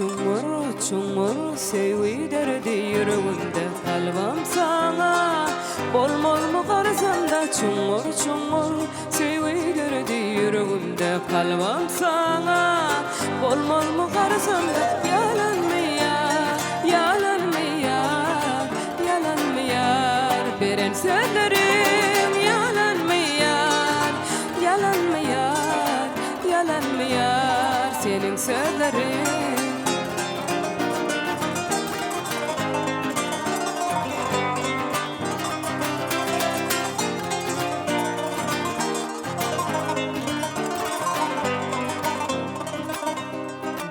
Çuňňur, çuňňur söýgi derdi ýüregimde Kalbym saňa bolmazmy garsam-da Çuňňur, çuňňur söýgi derdi ýüregimde Kalbym saňa bolmazmy garsam-da Ýalanmy ýar, ýalanmy ýar, ýalanmy ýar Beren sözleriň ýalanmy ýar, ýalanmy ýar, ýalanmy ýar Seniň sözleriň.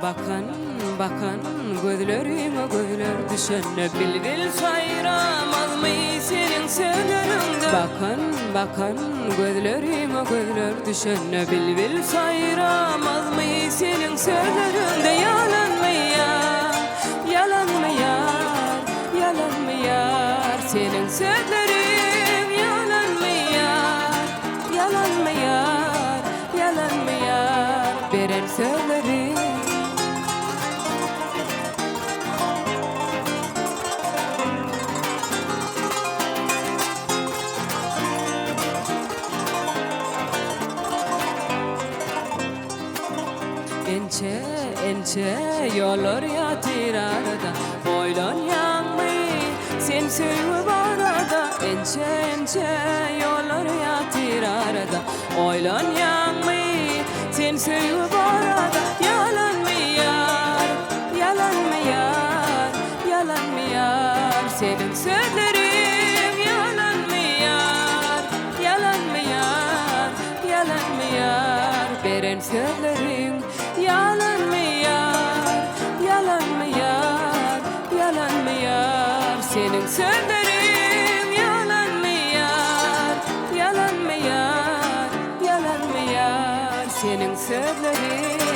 Bakan, bakan gözleriňe gözler düşende Bilbil saýramazmy seniň sözleriňde Bakan, bakan gözleriňe gözler düşende Bilbil saýramazmy seniň sözleriňde Ýalanmy ýar, ýalanmy ýar, ýalanmy ýar Seniň sözleriň ýalanmy ýar, ýalanmy ýar, ýalanmy ýar Beren sözleriň. Ençe, ençe ýollar ýatyr arada, Oýlanýaňmy sen söýgi barada? Ençe, ençe ýollar ýatyr arada, Oýlanýaňmy sen söýgi barada? Ýalanmy ýar, ýalanmy ýar, ýalanmy ýar Seniň sözleriň ýalanmy ýar, ýalanmy ýar, ýalanmy ýar Beren sözleriň ýalanmy ýar, ýalanmy ýar, ýalanmy ýar Seniň sözleriň ýalanmy ýar, ýalanmy ýar, ýalanmy ýar Seniň sözleriň.